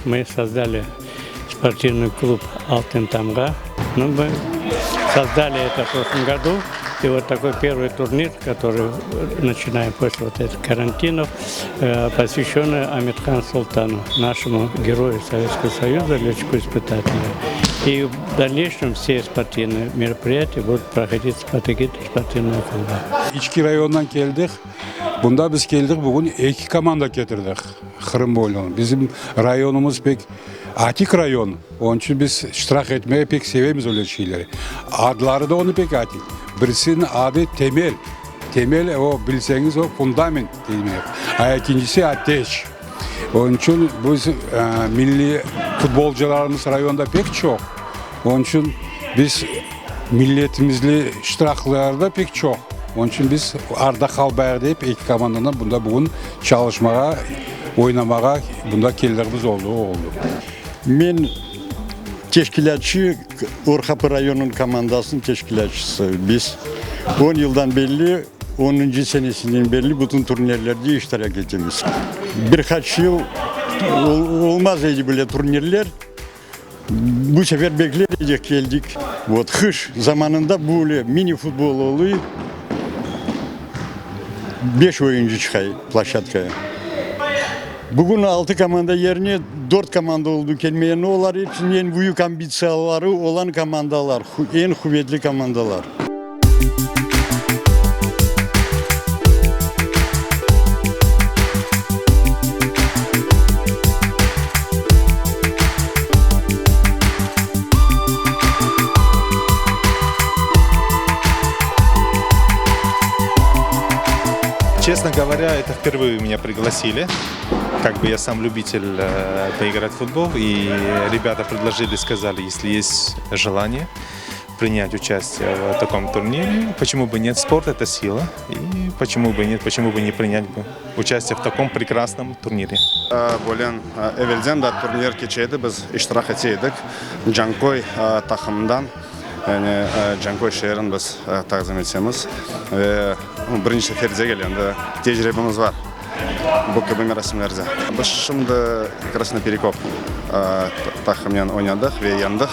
Мы создали спортивный клуб «Алтын Тамга». Ну, мы создали это в прошлом году. И вот такой первый турнир, который начинаем после вот этих карантинов, э, посвященный Амитхан Султану, нашему герою Советского Союза, летчику-испытателю. И в дальнейшем все спортивные мероприятия будут проходить под эгидой спортивного клуба. İçki rayondan keldik. Bunda biz keldik bugün eki komanda ketirdik Qırım boylunı. Bizim rayonımız pek atik rayon, onıñ içün biz iştirak etmege pek sevemiz öyle şeyleri. Adları da onıñ pek atik. Birisiniñ adı Temel. Temel, o, bilseñiz, o, fundament demek. A ekincisi Ateş. Onıñ içün biz milliy futbolcılarımız rayonda pek çoq. Onıñ içün biz milletimizli iştiraklar da pek çoq. Onıñ içün biz arda qalmayıq dep, eki komandanı bunda bugün çalışmağa, oynamağa bunda keldigimiz oldı, oldı. Men teşkilâtçı, Orqapı rayonınıñ komandasınıñ teşkilâtçısı. Biz on yıldan berli, onuncı senesinden berli bütün turnirlerde iştirak etemiz. Bir qaç yıl olmaz edi böyle turnirler. Bu sefer bekler edik, keldik. Vot, qış zamanında böyle mini-futbol oluy, beş oyuncı çıqay ploşçadkaya. Bugün altı komanda yerine dört komanda oldı kelmeye, no olar episi eñ büyük ambitsiyaları olan komandalar, eñ quvetli komandalar. Честно говоря, это впервые меня пригласили. Как бы я сам любитель э, поиграть в футбол, и ребята предложили, сказали, если есть желание принять участие в таком турнире, почему бы нет, спорт это сила, и почему бы нет, почему бы не принять бы участие в таком прекрасном турнире. Bölen evelden de turnir keçe edi, biz iştirak ete edik. Canköy taqımından, yani Canköy şeerini biz taqdim etemiz. Ve birinci sefer degil, endi tecribemiz bar bu kibi merasimlerde. Biz şimdi Krasnoperekop taqımınen oynadıq ve yeñdik.